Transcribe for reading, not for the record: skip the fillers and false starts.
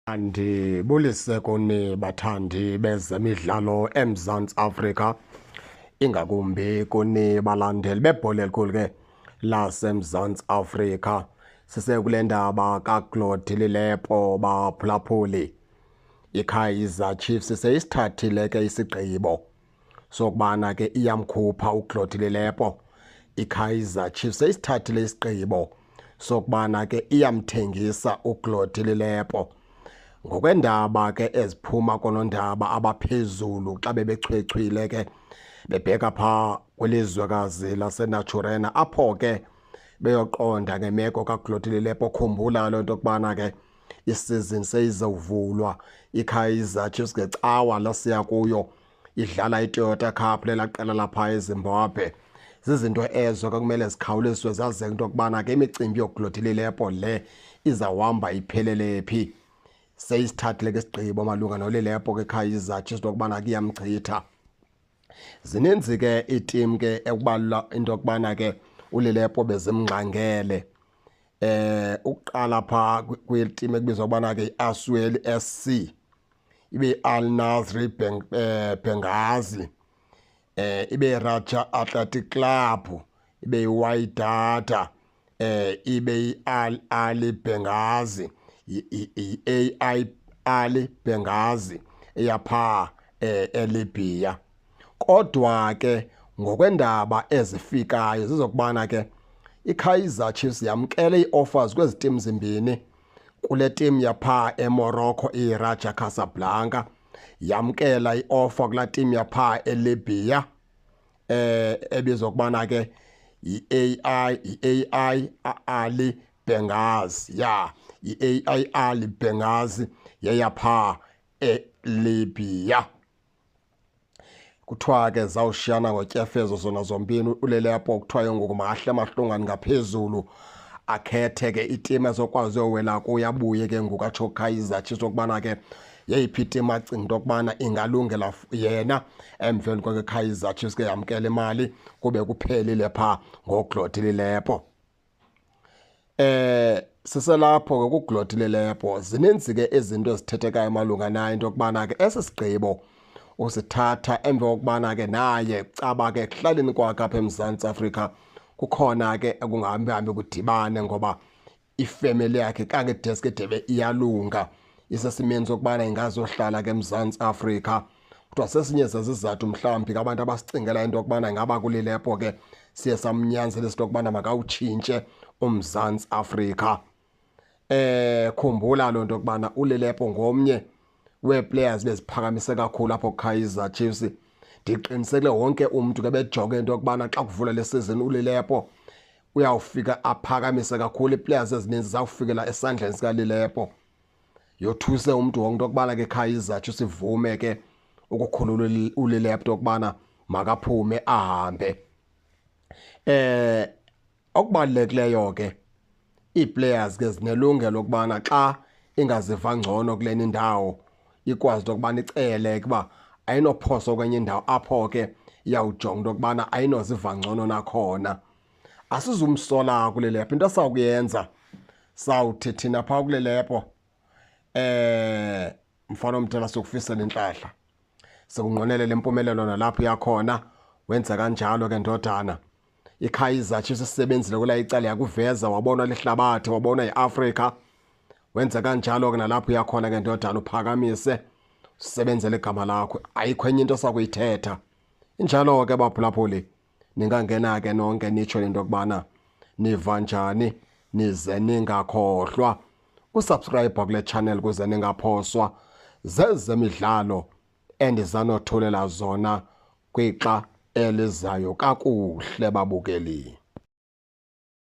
Andibulise kuni bathandi bezemidlalo eMzantsi Afrika, ingakumbi kuni balandeli bebhola elikhulu ke laseMzantsi Afrika. Sisekule ndaba kaClaude Lilepo baphulaphuli. IKaizer Chiefs seyisithathile ke isigqibo sokubana ke iyamkhupha uClaude Lilepo. IKaizer Chiefs seyisithathile isigqibo sokubana ke iyamthengisa uClaude Lilepo. Ngokwendaba ke eziphuma koonondaba abaphezulu xa bebechwechwile ke bebheka phaa kwilizwekazi laseNaturena apho ke beyoqonda ngemeko kaClaude Lilepo. Khumbula loo nto kubana ke isizini seyizovulwa, iKaizer Chiefs ngecawa lasiya kuyo idlala iToyota Cup lela qela lapha eZimbabwe. Zizinto ezo ke kumele zikhawuleziswe zazeke into yokubana ke imicimbi yoClaude Lilepo le izawuhamba iphelele phi. Seyisithathile ke isigqibo malunga noLilepo ke Kaizer Chiefs into yokubana ke iyamchitha. Zininzi ke iitim ke ekubalula into yokubana ke uLilepo bezimngxangele. Ukuqala phaa kwitim ekubizwa ukubana ke i-Asweli SC, ibe Al Nasri Benghazi, ibe Raja Athletic Club, ibe Wydad, ibe i-Al Ahly Benghazi, i-AI Ahly Benghazi eyapha eLibya. Kodwa ke ngokwendaba ezifikayo zizokubana ke iKaizer Chiefs yamkele ii-offers kwezi team zimbini. Kule team yapha eMorocco iRaja Casablanca, yamkela i-offer kulaa team yapha eLibya ebizwa kubana ke i-AI i-AI Ahly Benghazi, ya i-AI Ahly Benghazi yeyapha eLibya. Kuthiwa ke zawushiyana ngotyefezo zona zombini. uLilepo kuthiwa ke ngoku mahle amahlongwane ngaphezulu, akhethe ke itim azokwazi uyowela kuyo, abuye ke ngoku atsho Kaizer Chiefs okubana ke yeyiphi itim acinga into yokubana ingalungela yena. Emveni kwake Kaizer Chiefs ke yamkela imali kube kuphelile phaa ngoClaude Lilepo. Siselapho ke kuClaude Lilepo, zininzi ke izinto ezithethekayo malunga naye, into yokubana ke esi sigqibo usithatha emva kokubana ke naye caba ke ekuhlaleni kwakhe apha eMzantsi Afrika kukhona ke ekungahambi hambi kudibane, ngoba ifemeli yakhe kange deske debe iyalunga isesimeni sokubana ingazohlala ke eMzantsi Afrika. Kuthiwa sesinye zezizathu mhlawumbi ke abantu abasicingela into yokubana ingaba kuLilepo ke siye samnyanzelisa into yokubana makawutshintshe uMzantsi Afrika. Khumbula loo nto yokubana uLilepo ngomnye wee-players beziphakamise kakhulu apho Kaizer Chiefs. Ndiqinisekile wonke umntu ke bejonge into yokubana xa kuvula le season uLilepo uyawufika aphakamise kakhulu, ii-players ezininzi zawufikela esandleni sikaLilepo. Yothuse umntu wonke into yokubana ke Kaizer Chiefs ivume ke ukukhulula uLilepo into yokubana makaphume ahambe. Okubalulekileyo ke, ii-players ke zinelungelo lokubana xa ingaziva ngcono kulena indawo ikwazi into yokubana icele ukuba ayinophoswa kwenye indawo apho ke iyawujonga into yokubana ayinoziva ngcono nakhona. Asizumsola kuLilepo, into esawukuyenza sawuthi thina phaa kuLilepo mfana omdala sokufisela intlahla, sikunqwenelela impumelelo nalapho uyakhona. Wenza kanjalo ke ndodana. IKaizer Chiefs isebenzile kulaa icala, yakuveza wabonwa lihlabathi, wabonwa yiAfrika. Wenza kanjalo ke nalapho uyakhona ke ndodana, uphakamise usebenzele igama lakho, ayikho enye into sakuyithetha. Injalo ke baphulaphuli, ningangena ke nonke nitsho into yokubana niva njani, nize ningakhohlwa usubscribe kule channel kuze ningaphoswa zezemidlalo endizanothulela zona kwixa elizayo. Kakuhle babukeli.